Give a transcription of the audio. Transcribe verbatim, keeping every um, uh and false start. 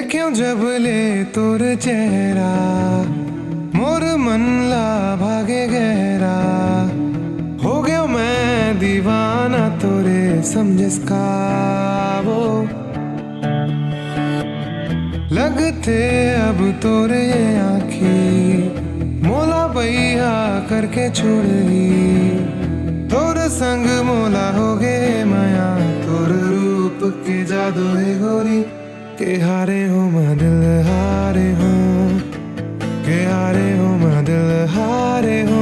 क्यों जब ले तोर चेहरा, मोर मन ला भागे गहरा। हो गयो मैं दीवाना तोरे, समझस का वो। लगथे अब तोर ये आँखी, मोला बइहा करके छोड़ही। तोर संग मोला होगे मया, तोर रूप के जादू हे गोरी। के हारे हो मैं दिल हारे हो, के हारे हो मैं दिल हारे हो।